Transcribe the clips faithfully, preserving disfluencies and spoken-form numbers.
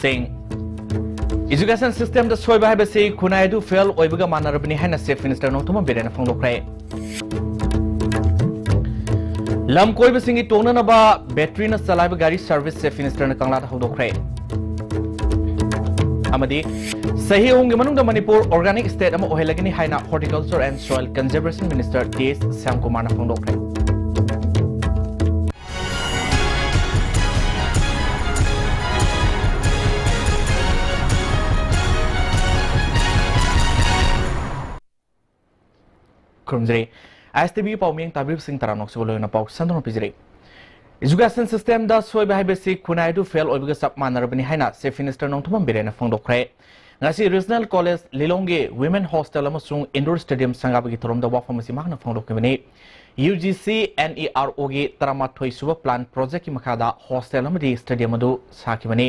ꯇꯦꯡ꯫ Education systemꯗ ꯁꯣꯏꯕ ꯍꯥꯏꯕꯁꯤ ꯈꯨꯟꯅꯥꯏ ꯑꯗꯨ ꯐꯦꯜ ꯑꯣꯏꯕꯒ ꯃꯥꯟꯅꯔꯕꯅꯤ ꯍꯥꯏꯅ Chief Minister ꯅꯣꯡꯊꯣꯝꯕꯝ ꯕꯤꯔꯦꯟꯅ ꯐꯣꯡꯗꯣꯛꯈ꯭ꯔꯦ꯫ ꯂꯝ ꯀꯣꯏꯕꯁꯤꯡꯒꯤ ꯇꯣꯡꯅꯅꯕ batteryꯅ ꯆꯂꯥꯏꯕ ꯒꯥꯔꯤ service Chief Ministerꯅ ꯀꯪꯂꯥꯗ ꯍꯧꯗꯣꯛꯈ꯭ꯔꯦ꯫ ꯑꯃꯗꯤ ꯆꯍꯤ ꯑꯍꯨꯝꯒꯤ ꯃꯅꯨꯡꯗ ꯃꯅꯤꯄꯨꯔ organic state ꯑꯃ ꯑꯣꯏꯍꯜꯂꯒꯅꯤ ꯍꯥꯏꯅ Horticulture and Soil Conservation Minister T S ꯁ꯭ꯌꯥꯝꯀꯨꯃꯥꯔꯅ ꯐꯣꯡꯗꯣꯛꯈ꯭ꯔꯦ꯫ ꯈꯨꯔꯨꯝꯖꯔꯤ꯫ ꯑꯥꯏ ꯑꯦꯁ ꯇꯤ ꯚꯤ ꯄꯥꯎꯃꯤꯌꯦꯡ ꯇꯥꯕꯤꯔꯤꯕꯁꯤꯡ ꯇꯔꯥꯝꯅ ꯑꯣꯛꯆꯕ ꯂꯣꯏꯅ ꯄꯥꯎ ꯁꯟꯗꯣꯛꯅ ꯄꯤꯖꯔꯤ꯫ Education systemꯗ ꯁꯣꯏꯕ ꯍꯥꯏꯕꯁꯤ ꯈꯨꯟꯅꯥꯏ ꯑꯗꯨ ꯐꯦꯜ ꯑꯣꯏꯕꯒ ꯆꯞ ꯃꯥꯟꯅꯔꯕꯅꯤ ꯍꯥꯏꯅ Chief Minister ꯅꯣꯡꯊꯣꯝꯕꯝ ꯕꯤꯔꯦꯟꯅ ꯐꯣꯡꯗꯣꯛꯈ꯭ꯔꯦ꯫ ꯉꯁꯤ Regional College ꯂꯤꯂꯣꯡꯒꯤ Women Hostel ꯑꯃꯁꯨꯡ Indoor Stadium ꯁꯪꯒꯥꯕꯒꯤ ꯊꯧꯔꯝꯗ ꯋꯥꯐꯝ ꯑꯁꯤ ꯃꯍꯥꯛꯅ ꯐꯣꯡꯗꯣꯛꯈꯤꯕꯅꯤ꯫ U G C N E R ꯑꯣꯒꯤ ꯇꯔꯥꯃꯥꯊꯣꯏ ꯁꯨꯕ plan projectꯀꯤ ꯃꯈꯥꯗ hostel ꯑꯃꯗꯤ stadium ꯑꯗꯨ ꯁꯥꯈꯤꯕꯅꯤ꯫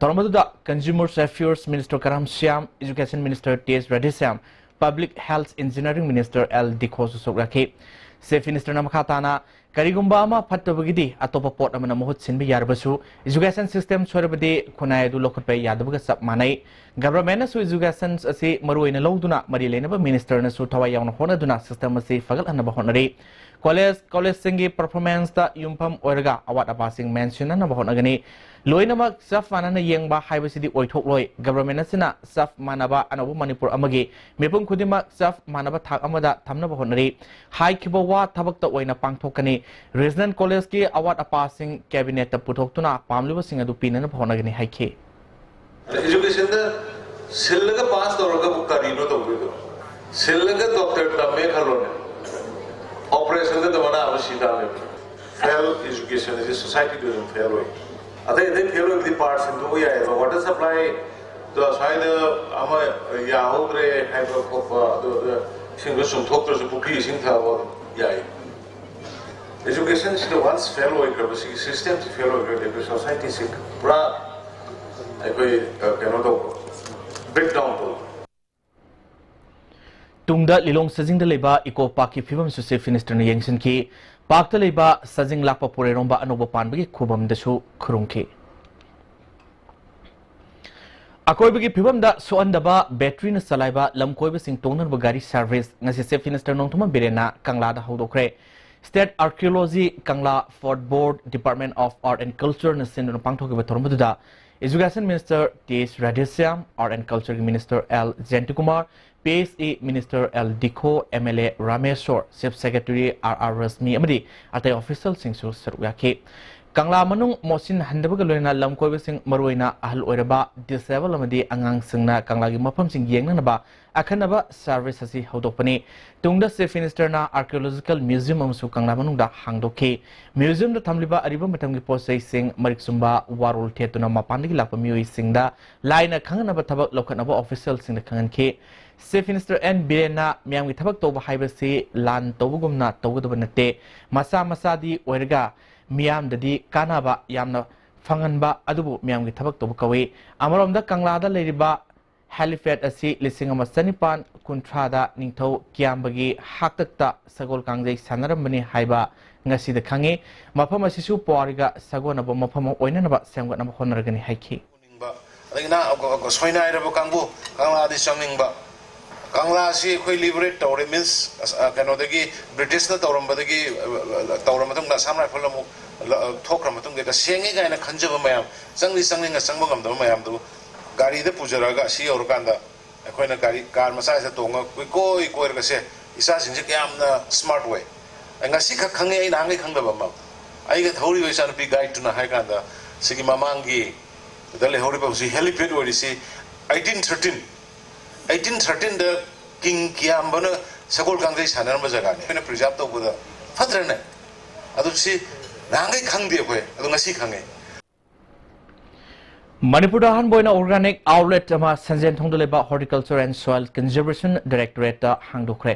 ꯊꯧꯔꯝ ꯑꯗꯨꯗ Consumer Affairs Minister Karam Shyam, Education Minister T S Radheshyam, Public Health Engineering Minister L ꯗꯤꯈꯣꯁꯨ ꯁꯔꯨꯛ ꯌꯥꯈꯤ꯫ Chief Ministerꯅ ꯃꯈꯥ ꯇꯥꯅ ꯀꯔꯤꯒꯨꯝꯕ ꯑꯃ ꯐꯠꯇꯕꯒꯤꯗꯤ ꯑꯇꯣꯞꯄ ꯄꯣꯠ ꯑꯃꯅ ꯃꯍꯨꯠ ꯁꯤꯟꯕ ꯌꯥꯔꯕꯁꯨ, education system ꯁꯣꯏꯔꯕꯗꯤ ꯈꯨꯟꯅꯥꯏ ꯑꯗꯨ ꯂꯧꯈꯠꯄ ꯌꯥꯗꯕꯒ ꯆꯞ ꯃꯥꯟꯅꯩ꯫ Governmentꯅꯁꯨ education ꯑꯁꯤ ꯃꯔꯨ ꯑꯣꯏꯅ ꯂꯧꯗꯨꯅ ꯃꯔꯤ ꯂꯩꯅꯕ Ministerꯅꯁꯨ ꯊꯋꯥꯏ ꯌꯥꯎꯅ ꯍꯣꯠꯅꯗꯨꯅ system ꯑꯁꯤ ꯐꯒꯠꯍꯟꯅꯕ ꯍꯣꯠꯅꯔꯤ꯫ College, collegeꯁꯤꯡꯒꯤ performanceꯇ ꯌꯨꯝꯐꯝ ꯑꯣꯏꯔꯒ ꯑꯋꯥꯠ ꯑꯄꯥꯁꯤꯡ ꯃꯦꯟꯁꯤꯟꯅꯅꯕ ꯍꯣꯠꯅꯒꯅꯤ꯫ ꯂꯣꯏꯅꯃꯛ ꯆꯞ ꯃꯥꯟꯅꯅ ꯌꯦꯡꯕ ꯍꯥꯏꯕꯁꯤꯗꯤ ꯑꯣꯏꯊꯣꯛꯂꯣꯏ꯫ Government ꯑꯁꯤꯅ ꯆꯞ ꯃꯥꯟꯅꯕ ꯑꯅꯧꯕ ꯃꯅꯤꯄꯨꯔ ꯑꯃꯒꯤ ꯃꯤꯄꯨꯝ ꯈꯨꯗꯤꯡꯃꯛ ꯆꯞ ꯃꯥꯟꯅꯕ ꯊꯥꯛ ꯑꯃꯗ ꯊꯝꯅꯕ ꯍꯣꯠꯅꯔꯤ꯫ ꯍꯥꯏꯈꯤꯕ ꯋꯥ ꯊꯕꯛꯇ ꯑꯣꯏꯅ ꯄꯥꯡꯊꯣꯛꯀꯅꯤ꯫ Regional Collegeꯀꯤ ꯑꯋꯥꯠ ꯑꯄꯥꯁꯤꯡ cabinetꯇ ꯄꯨꯊꯣꯛꯇꯨꯅ ꯄꯥꯝꯂꯤꯕꯁꯤꯡ ꯑꯗꯨ ꯄꯤꯅꯅꯕ ꯍꯣꯠꯅꯒꯅꯤ ꯍꯥꯏꯈꯤ꯫ Educationꯗ ꯁꯤꯜꯂꯒ pass ꯇꯧꯔꯒꯕꯨ ꯀꯔꯤꯅꯣ ꯇꯧꯗꯣꯏꯗꯣ? ꯁꯤꯜꯂꯒ doctor ꯇꯝꯃꯦ ꯈꯜꯂꯣꯅꯦ, operationꯗ ꯑꯗꯨꯝ ꯑꯅꯥꯕ ꯁꯤ ꯇꯥꯔꯦ꯫ Fail education ꯑꯁꯤ societyꯗ ꯑꯗꯨꯝ fail ꯑꯣꯏ꯫ ꯑꯇꯩ ꯑꯇꯩ fail ꯑꯣꯏꯕꯗꯤ partꯁꯤꯡꯗꯣꯛꯄ ꯌꯥꯏꯑꯕ, water supplyꯗꯣ ꯑꯁ꯭ꯋꯥꯏꯗ ꯑꯃ ꯌꯥꯍꯧꯗ꯭ꯔꯦ ꯍꯥꯏꯕ ꯈꯣꯠꯄ, ꯑꯗꯨ, ꯑꯗꯨ ꯏꯁꯤꯡꯗꯣ ꯆꯨꯝꯊꯣꯛꯇ꯭ꯔꯁꯨ ꯄꯨꯈ꯭ꯔꯤ ꯏꯁꯤꯡ ꯊꯥꯕ ꯑꯗꯨꯝ ꯌꯥꯏ꯫ Educationꯁꯤꯗ once fail ꯑꯣꯏꯈ꯭ꯔꯕ, ꯁꯤꯒꯤ systemꯁꯤ fail ꯑꯣꯏꯈ꯭ꯔꯗꯤ ꯑꯩꯈꯣꯏ societyꯁꯤ ꯄꯨꯔꯥ ꯑꯩꯈꯣꯏ, ꯑ, ꯀꯩꯅꯣ ꯇꯧꯕ, break down ꯇꯧꯕ꯫ ꯇꯨꯡꯗ ꯂꯤꯂꯣꯡ ꯁꯖꯤꯡꯗ ꯂꯩꯕ Eco Parkꯀꯤ ꯐꯤꯕꯝꯁꯨ Chief Ministerꯅ ꯌꯦꯡꯁꯤꯟꯈꯤ꯫ Parkꯇ ꯂꯩꯕ ꯁꯖꯤꯡ ꯂꯥꯛꯄ ꯄꯣꯔꯩꯔꯣꯝꯕ ꯑꯅꯧꯕ ꯄꯥꯟꯕꯒꯤ ꯈꯨꯕꯝꯗꯁꯨ ꯈꯨꯔꯨꯝꯈꯤ꯫ ꯑꯀꯣꯏꯕꯒꯤ ꯐꯤꯕꯝꯗ ꯁꯣꯛꯍꯟꯗꯕ ꯕꯦꯇ꯭ꯔꯤꯅ ꯆꯂꯥꯏꯕ ꯂꯝꯀꯣꯏꯕꯁꯤꯡ ꯇꯣꯡꯅꯅꯕ ꯒꯥꯔꯤ ꯁꯔꯚꯤꯁ ꯉꯁꯤ Chief Minister ꯅꯣꯡꯊꯣꯝꯕꯝ ꯕꯤꯔꯦꯟꯅ ꯀꯪꯂꯥꯗ ꯍꯧꯗꯣꯛꯈ꯭ꯔꯦ꯫ State Archaeology, Kangla Fort Board, Department of Art and Culture ꯅ ꯁꯤꯟꯗꯨꯅ ꯄꯥꯡꯊꯣꯛꯈꯤꯕ ꯊꯧꯔꯝ ꯑꯗꯨꯗ Education Minister Th Radheshyam, Art and Culture ꯒꯤ Minister L Jayantakumar, P H E Minister L Dikho, M L A Rameshwar, Chief Secretary R R Rashmi ꯑꯃꯗꯤ ꯑꯇꯩ official ꯁꯤꯡꯁꯨ ꯁꯔꯨꯛ ꯌꯥꯈꯤ꯫ ꯀꯪꯂꯥ ꯃꯅꯨꯡ ꯃꯣꯠꯁꯤꯟꯍꯟꯗꯕꯒ ꯂꯣꯏꯅꯅ ꯂꯝꯀꯣꯏꯕꯁꯤꯡ, ꯃꯔꯨꯑꯣꯏꯅ ꯑꯍꯜ ꯑꯣꯏꯔꯕ, disabled ꯑꯃꯗꯤ ꯑꯉꯥꯡꯁꯤꯡꯅ ꯀꯪꯂꯥꯒꯤ ꯃꯐꯝꯁꯤꯡ ꯌꯦꯡꯅꯅꯕ ꯑꯈꯟꯅꯕ service ꯑꯁꯤ ꯍꯧꯗꯣꯛꯄꯅꯤ꯫ ꯇꯨꯡꯗ Chief Minister ꯅ Archaeological Museum ꯑꯃꯁꯨ ꯀꯪꯂꯥ ꯃꯅꯨꯡꯗ ꯍꯥꯡꯗꯣꯛꯈꯤ꯫ Museum ꯗ ꯊꯝꯂꯤꯕ ꯑꯔꯤꯕ ꯃꯇꯝꯒꯤ ꯄꯣꯠ ꯆꯩꯁꯤꯡ, ꯃꯔꯤꯛ ꯆꯨꯝꯕ, ꯋꯥꯔꯣꯜ ꯊꯦꯠꯇꯨꯅ ꯃꯄꯥꯟꯗꯒꯤ ꯂꯥꯛꯄ ꯃꯤꯑꯣꯏꯁꯤꯡꯗ ꯂꯥꯏꯅ ꯈꯪꯍꯟꯅꯕ ꯊꯕꯛ ꯂꯧꯈꯠꯅꯕ official ꯁꯤꯡꯗ ꯈꯪꯍꯟꯈꯤ꯫ Chief Minister N ꯕꯤꯔꯦꯟꯅ ꯃꯤꯌꯥꯝꯒꯤ ꯊꯕꯛ ꯇꯧꯕ ꯍꯥꯏꯕꯁꯤ ꯂꯥꯟ ꯇꯧꯕꯒꯨꯝꯅ ꯇꯧꯒꯗꯕ ꯅꯠꯇꯦ꯫ ꯃꯆꯥ ꯃꯆꯥꯗꯤ ꯑꯣꯏꯔꯒ ꯃꯤꯌꯥꯝꯗꯗꯤ ꯀꯥꯟꯅꯕ ꯌꯥꯝꯅ ꯐꯪꯍꯟꯕ ꯑꯗꯨꯕꯨ ꯃꯤꯌꯥꯝꯒꯤ ꯊꯕꯛ ꯇꯧꯕ ꯀꯧꯏ꯫ ꯑꯃꯔꯣꯝꯗ ꯀꯪꯂꯥꯗ ꯂꯩꯔꯤꯕ helipad ꯑꯁꯤ ꯂꯤꯁꯤꯡ ꯑꯃ ꯆꯅꯤꯄꯥꯟ ꯀꯨꯟꯊ꯭ꯔꯥꯗ ꯅꯤꯡꯊꯧ ꯀꯤꯌꯥꯝꯕꯒꯤ ꯍꯥꯛꯇꯛꯇ ꯁꯒꯣꯜ ꯀꯥꯡꯖꯩ ꯁꯥꯟꯅꯔꯝꯕꯅꯤ ꯍꯥꯏꯕ ꯉꯁꯤꯗ ꯈꯪꯉꯤ꯫ ꯃꯐꯝ ꯑꯁꯤꯁꯨ ꯄꯨꯋꯥꯔꯤꯒ ꯁꯥꯒꯣꯟꯅꯕ ꯃꯐꯝ ꯑꯃ ꯑꯣꯏꯅꯅꯕ ꯁꯦꯝꯒꯠꯅꯕ ꯍꯣꯠꯅꯔꯒꯅꯤ ꯍꯥꯏꯈꯤ꯫ ꯅꯤꯡꯕ, ꯑꯗꯒꯤ ꯅꯍꯥ-, ꯑ, ꯑ, ꯁꯣꯏꯅꯥꯏꯔꯕ ꯀꯥꯡꯕꯨ ꯀꯪꯂꯥꯗꯤ ꯆꯪꯅꯤꯡꯕ, ꯀꯪꯂꯥꯁꯤ ꯑꯩꯈꯣꯏ liberate ꯇꯧꯔꯦ, means, ꯑꯁ, ꯑ, ꯀꯩꯅꯣꯗꯒꯤ, ꯕ꯭ꯔꯤꯇꯤꯁꯅ ꯇꯧꯔꯝꯕꯗꯒꯤ, ꯑ, ꯑ, ꯇꯧꯔ ꯃꯇꯨꯡꯗ ꯑꯁꯥꯝ ꯔꯥꯏꯐꯜ ꯑꯃꯨꯛ ꯂ-, ꯑ, ꯊꯣꯛꯈ꯭ꯔ ꯃꯇꯨꯡꯗ ꯇꯁꯦꯡꯉꯦ ꯀꯥꯏꯅ ꯈꯟꯖꯕ ꯃꯌꯥꯝ, ꯆꯪꯗꯤ ꯆꯪꯅꯤꯡꯉ ꯆꯪꯕ ꯉꯝꯗꯕ ꯃꯌꯥꯝꯗꯨ ꯒꯥꯔꯤꯗ ꯄꯨꯖꯔꯛꯑꯒ ꯑꯁꯤ ꯌꯧꯔꯀꯥꯟꯗ ꯑꯩꯈꯣꯏꯅ ꯒꯥꯔꯤ, ꯀꯥꯔ ꯃꯆꯥꯁꯤꯗ ꯇꯣꯡꯉ ꯀꯣꯏꯀꯣꯏ ꯀꯣꯏꯔꯒ, "ꯁꯦ, ꯏꯆꯥꯁꯤꯡꯁꯦ ꯀꯌꯥꯝꯅ smart ꯑꯣꯏ꯫ ꯑꯩ ꯉꯁꯤ ꯈꯛ ꯈꯪꯉꯦ, ꯑꯩ ꯅꯍꯥꯟꯈꯩ ꯈꯪꯗꯕ ꯑꯃ꯫ ꯑꯩꯒ ꯊꯧꯔꯤꯕ ꯏꯆꯥꯅꯨꯄꯤ guideꯇꯨꯅ ꯍꯥꯏ ꯀꯥꯟꯗ, ꯁꯤꯒꯤ ꯃꯃꯥꯡꯒꯤ ꯗ ꯂꯩꯍꯧꯔꯤꯕ ꯍꯧꯖꯤꯛ helipad ꯑꯣꯏꯔꯤꯁꯤ eighteen thirteen, eighteen thirteenꯗ King ꯀꯤꯌꯥꯝꯕꯅ ꯁꯒꯣꯜ ꯀꯥꯡꯖꯩ ꯁꯥꯟꯅꯔꯝꯕ ꯖꯒꯥꯅꯤ꯫ ꯑꯩꯈꯣꯏꯅ preserve ꯇꯧꯕꯗ ꯐꯠꯇ꯭ꯔꯅꯦ? ꯑꯗꯨ ꯁꯤ ꯅꯍꯥꯟꯈꯩ ꯈꯪꯗꯦ ꯑꯩꯈꯣꯏ, ꯑꯗꯨ ꯉꯁꯤ ꯈꯪꯉꯦ꯫ ꯃꯅꯤꯄꯨꯔꯗ ꯑꯍꯥꯟꯕ ꯑꯣꯏꯅ organic outlet ꯑꯃ ꯁꯟꯖꯦꯟꯊꯣꯡꯗ ꯂꯩꯕ Horticulture and Soil Conservation Directorateꯇ ꯍꯥꯡꯗꯣꯛꯈ꯭ꯔꯦ꯫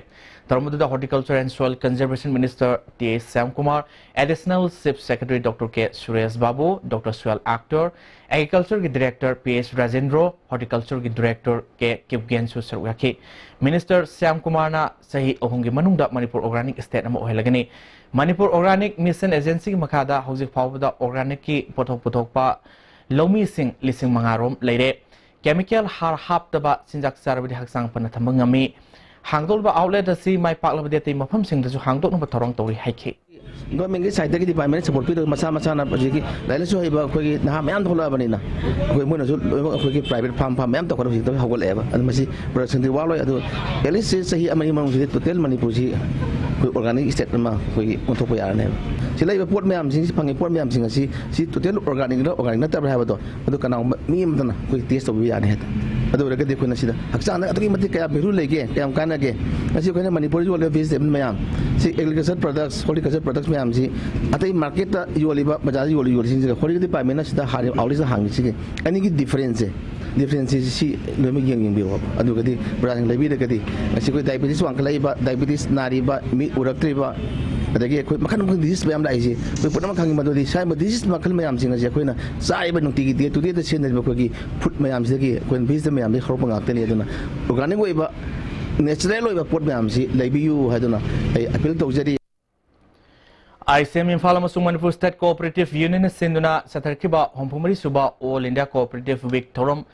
ꯊꯧꯔꯝ ꯑꯗꯨꯗ Horticulture and Soil Conservation Minister Th Shyamkumar, Additional Chief Secretary Doctor K Suresh Babu, Doctor Suel Actor, Agricultureꯒꯤ Director P H Rajendra, Horticultureꯒꯤ Director K Kipgenꯁꯨ ꯁꯔꯨꯛ ꯌꯥꯈꯤ꯫ Minister ꯁ꯭ꯌꯥꯝ ꯀꯨꯃꯥꯔꯅ ꯆꯍꯤ ꯑꯍꯨꯝꯒꯤ ꯃꯅꯨꯡꯗ ꯃꯅꯤꯄꯨꯔ organic state ꯑꯃ ꯑꯣꯏꯍꯜꯂꯒꯅꯤ꯫ ꯃꯅꯤꯄꯨꯔ Organic Mission Agencyꯒꯤ ꯃꯈꯥꯗ ꯍꯧꯖꯤꯛ ꯐꯥꯎꯕꯗ organicꯀꯤ ꯄꯣꯠꯊꯣꯛ ꯄꯨꯊꯣꯛꯄ ꯂꯧꯃꯤꯁꯤꯡ ꯂꯤꯁꯤꯡ ꯃꯉꯥ ꯔꯣꯝ ꯂꯩꯔꯦ꯫ ꯀꯦꯃꯤꯀꯦꯜ ꯍꯥꯔ ꯍꯥꯞꯇꯕ ꯆꯤꯟꯖꯥꯛ ꯆꯥꯔꯕꯗꯤ ꯍꯛꯆꯥꯡ ꯐꯅ ꯊꯝꯕ ꯉꯝꯃꯤ꯫ ꯍꯥꯡꯗꯣꯛꯂꯤꯕ ꯑꯥꯎꯠꯂꯦꯠ ꯑꯁꯤ ꯃꯥꯏ ꯄꯥꯛꯂꯕꯗꯤ ꯑꯇꯩ ꯃꯐꯝꯁꯤꯡꯗꯁꯨ ꯍꯥꯡꯗꯣꯛꯅꯕ ꯊꯧꯔꯥꯡ ꯇꯧꯔꯤ ꯍꯥꯏꯈꯤ꯫ ꯒꯣꯔꯃꯦꯟꯒꯤ ꯁꯥꯏꯠꯇꯒꯤ ꯗꯤꯄꯥꯔꯠꯃꯦꯟꯅ ꯁꯄꯣꯔꯠ ꯄꯤꯗꯕ ꯃꯁꯥ ꯃꯁꯥꯅ ꯍꯧꯖꯤꯛꯀꯤ ꯂꯥꯏꯔꯤꯛ ꯂꯥꯏꯁꯨ ꯍꯩꯕ ꯑꯩꯈꯣꯏꯒꯤ ꯅꯍꯥ ꯃꯌꯥꯝ ꯊꯣꯛꯂꯛꯑꯕꯅꯤꯅ ꯑꯩꯈꯣꯏ ꯃꯣꯏꯅꯁꯨ ꯂꯣꯏꯅꯃꯛ ꯑꯩꯈꯣꯏꯒꯤ ꯄ꯭ꯔꯥꯏꯚꯦꯠ ꯐꯥꯔꯝ ꯐꯥꯔꯝ ꯃꯌꯥꯝ ꯇꯧꯈꯠꯂꯛꯄ ꯍꯧꯖꯤꯛꯇ ꯍꯧꯒꯠꯂꯛꯑꯦꯕ꯫ ꯑꯗꯨ ꯃꯁꯤ ꯄ꯭ꯔꯗꯛꯁꯟꯗꯤ ꯋꯥꯠꯂꯣꯏ꯫ ꯑꯗꯨ ꯑꯦꯠꯂꯤꯁ ꯆꯍꯤ ꯑꯃꯒꯤ ꯃꯅꯨꯡꯁꯤꯗ ꯇꯣꯇꯦꯜ ꯃꯅꯤꯄꯨꯔꯁꯤ ꯑꯩꯈꯣꯏ ꯑꯣꯔꯒꯥꯅꯤꯛ ꯁ꯭ꯇꯦꯠ ꯑꯃ ꯑꯩꯈꯣꯏꯒꯤ ꯑꯣꯟꯊꯣꯛꯄ ꯌꯥꯔꯅꯦꯕ꯫ ꯁꯤ ꯂꯩꯔꯤꯕ ꯄꯣꯠ ꯃꯌꯥꯝꯁꯤꯡ, ꯁꯤ ꯐꯪꯉꯤ ꯄꯣꯠ ꯃꯌꯥꯝꯁꯤꯡ ꯑꯁꯤ ꯁꯤ ꯇꯣꯇꯦꯜ ꯑꯣꯔꯒꯥꯅꯤꯛꯂ ꯑꯣꯔꯒꯥꯅꯤꯛ ꯅꯠꯇꯕ꯭ꯔꯥ ꯍꯥꯏꯕꯗꯣ ꯑꯗꯨ ꯀꯅꯥꯒꯨꯝꯕ ꯃꯤ ꯑꯃꯗꯅ ꯑꯩꯈꯣꯏ ꯇꯦꯁ ꯇꯧꯕꯤꯕ ꯌꯥꯅꯤ ꯍꯥꯏꯇꯥꯔꯦ꯫ ꯑꯗꯨ ꯑꯣꯏꯔꯒꯗꯤ ꯑꯩꯈꯣꯏꯅ ꯁꯤꯗ ꯍꯛꯆꯥꯡꯗ ꯑꯗꯨꯛꯀꯤ ꯃꯇꯤꯛ ꯀꯌꯥ ꯚꯦꯂꯨ ꯂꯩꯒꯦ, ꯀꯌꯥꯝ ꯀꯥꯟꯅꯒꯦ꯫ ꯉꯁꯤ ꯑꯩꯈꯣꯏꯅ ꯃꯅꯤꯄꯨꯔꯗ ꯌꯣꯜꯂꯤꯕ ꯚꯦꯖꯤꯇꯦꯕꯜ ꯃꯌꯥꯝ, ꯁꯤ ꯑꯦꯒ꯭ꯔꯤꯀꯜꯆꯔ ꯄ꯭ꯔꯗꯛꯁ, ꯍꯣꯔꯇꯤꯀꯜꯆꯔ ꯄ꯭ꯔꯗꯛꯁ ꯃꯌꯥꯝꯁꯤ ꯑꯇꯩ ꯃꯥꯔꯀꯦꯠꯇ ꯌꯣꯜꯂꯤꯕ, ꯕꯖꯥꯔꯗ ꯌꯣꯜꯂꯤ, ꯌꯣꯜꯂꯤꯁꯤꯡꯁꯤꯒ ꯍꯣꯔꯇꯤꯀꯜꯆꯔ ꯗꯤꯄꯥꯔꯠꯃꯦꯟꯅ ꯁꯤꯗ ꯍꯥꯡꯉꯤꯕ ꯑꯥꯎꯠꯂꯦꯠꯁꯤꯗ ꯍꯥꯡꯉꯤꯁꯤꯒꯤ ꯑꯅꯤꯒꯤ ꯗꯤꯐꯔꯦꯟꯁꯁꯦ, ꯗꯤꯐꯔꯦꯟꯁꯁꯤ ꯁꯤ ꯂꯣꯏꯅꯃꯛ ꯌꯦꯡ-, ꯌꯦꯡꯕꯤꯌꯣꯕ꯫ ꯑꯗꯨꯒꯗꯤ ꯕ꯭ꯔꯥꯟ ꯂꯩꯕꯤꯔꯒꯗꯤ ꯉꯁꯤ ꯑꯩꯈꯣꯏ ꯗꯥꯏꯕꯦꯇꯤꯁ ꯋꯥꯡꯈꯠꯂꯛꯏꯕ, ꯗꯥꯏꯕꯦꯇꯤꯁ ꯅꯥꯔꯤꯕ, ꯃꯤꯠ ꯎꯔꯛꯇ꯭ꯔꯤꯕ, ꯑꯗꯒꯤ ꯑꯩꯈꯣꯏ ꯃꯈꯜ ꯃꯈꯜ ꯗꯤꯖꯤꯁ ꯃꯌꯥꯝ ꯂꯥꯛꯏꯁꯦ ꯑꯩꯈꯣꯏ ꯄꯨꯝꯅꯃꯛ ꯈꯪꯉꯤ꯫ ꯃꯗꯨꯗꯤ ꯁꯥꯔꯤꯕ ꯗꯤꯖꯤꯁ ꯃꯈꯜ ꯃꯌꯥꯝꯁꯤꯡ ꯑꯁꯤ ꯑꯩꯈꯣꯏꯅ ꯆꯥꯔꯤꯕ ꯅꯨꯡꯇꯤꯒꯤ ꯗꯦ ꯇꯨ ꯗꯦꯗ ꯁꯤꯖꯤꯟꯅꯔꯤꯕ ꯑꯩꯈꯣꯏꯒꯤ ꯐꯨꯗ ꯃꯌꯥꯝꯁꯤꯗꯒꯤ, ꯑꯩꯈꯣꯏꯅ ꯚꯦꯖꯤꯇꯦꯕꯜ ꯃꯌꯥꯝꯗꯒꯤ ꯍꯧꯔꯛꯄ ꯉꯥꯛꯇꯅꯤ꯫ ꯑꯗꯨꯅ ꯑꯣꯔꯒꯥꯅꯤꯛ ꯑꯣꯏꯕ, ꯅꯦꯆꯔꯦꯜ ꯑꯣꯏꯕ ꯄꯣꯠ ꯃꯌꯥꯝꯁꯤ ꯂꯩꯕꯤꯌꯨ ꯍꯥꯏꯗꯨꯅ ꯑꯩ ꯑꯄꯤꯜ ꯇꯧꯖꯔꯤ꯫ ꯑꯥꯏ ꯑꯦꯁ ꯑꯦꯝ ꯏꯝꯐꯥꯜ ꯑꯃꯁꯨꯡ ꯃꯅꯤꯄꯨꯔ ꯁ꯭ꯇꯦꯠ ꯀꯣꯑꯣꯄꯔꯦꯇꯤꯚ ꯌꯨꯅꯤꯌꯟꯅ ꯁꯤꯟꯗꯨꯅ ꯆꯠꯊꯔꯛꯈꯤꯕ ꯍꯨꯝꯐꯨ ꯃꯔꯤ ꯁꯨꯕ ꯑꯣꯜ ꯏꯟꯗꯤꯌꯥ ꯀꯣꯑꯣꯄꯔꯦꯇꯤꯚ ꯋꯤꯛ ꯊꯧꯔꯝ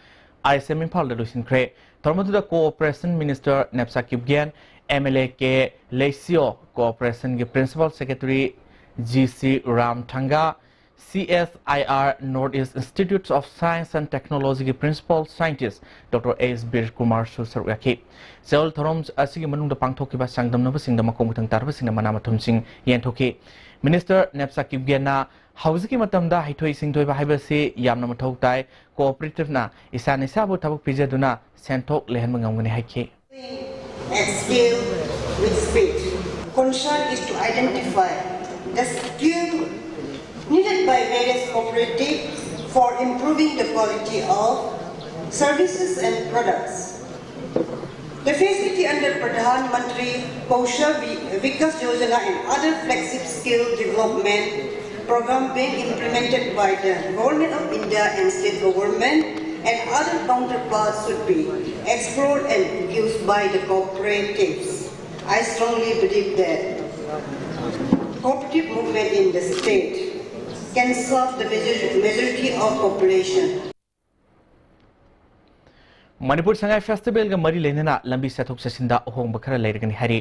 ꯑꯥꯏ ꯑꯦꯁ ꯑꯦꯝ ꯏꯝꯐꯥꯜꯗ ꯂꯣꯏꯁꯤꯟꯈ꯭ꯔꯦ꯫ ꯊꯧꯔꯝ ꯑꯗꯨꯗ cooperation minister Nemcha Kipgen, M L A K Leishiyo, ꯀꯣꯑꯣꯄꯔꯦꯁꯟꯒꯤ principal secretary G C Ram Thanga, C S I R North East Institute of Science and Technology ꯒꯤ principal scientist doctor S Bir ꯀꯨꯃꯥꯔꯁꯨ ꯁꯔꯨꯛ ꯌꯥꯈꯤ꯫ ꯆꯌꯣꯜ ꯊꯧꯔꯝ ꯑꯁꯤꯒꯤ ꯃꯅꯨꯡꯗ ꯄꯥꯡꯊꯣꯛꯈꯤꯕ ꯆꯥꯡꯗꯝꯅꯕꯁꯤꯡꯗ ꯃꯈꯣꯡ ꯃꯊꯪ ꯇꯥꯔꯕꯁꯤꯡꯅ ꯃꯅꯥ ꯃꯊꯨꯝꯁꯤꯡ ꯌꯦꯟꯊꯣꯛꯈꯤ꯫ ꯃꯤꯅꯤꯁꯇꯔ ꯅꯦꯞꯁꯥ ꯀꯤꯞꯒꯦꯟꯅ ꯍꯧꯖꯤꯛꯀꯤ ꯃꯇꯝꯗ ꯍꯩꯊꯣꯏ ꯁꯤꯡꯊꯣꯏꯕ ꯍꯥꯏꯕꯁꯤ ꯌꯥꯝꯅ ꯃꯊꯧ ꯇꯥꯏ꯫ ꯀꯣꯑꯣꯄꯔꯦꯇꯤꯚꯅ ꯏꯁꯥꯅ ꯏꯁꯥꯕꯨ ꯊꯕꯛ ꯄꯤꯖꯗꯨꯅ ꯁꯦꯟꯊꯣꯛ ꯂꯩꯍꯟꯕ ꯉꯝꯒꯅꯤ ꯍꯥꯏꯈꯤ꯫ At scale with speed. Concern is to identify the skill needed by various cooperatives for improving the quality of services and products. The facility under Pradhan Mantri Kaushal Vi-, Vikas Yojana and other flagship skill development program being implemented by the Government of India and state government and other counterparts should be explored and used by the cooperatives. I strongly believe that cooperative movement in the state can serve the major-, majority of population. Manipur Sangai ꯐꯦꯁꯇꯤꯚꯦꯜꯒ ꯃꯔꯤ ꯂꯩꯅꯅ ꯂꯝꯕꯤ ꯆꯠꯊꯣꯛ ꯆꯠꯁꯤꯟꯗ ꯑꯍꯣꯡꯕ ꯈꯔ ꯂꯩꯔꯒꯅꯤ ꯍꯥꯏꯔꯤ꯫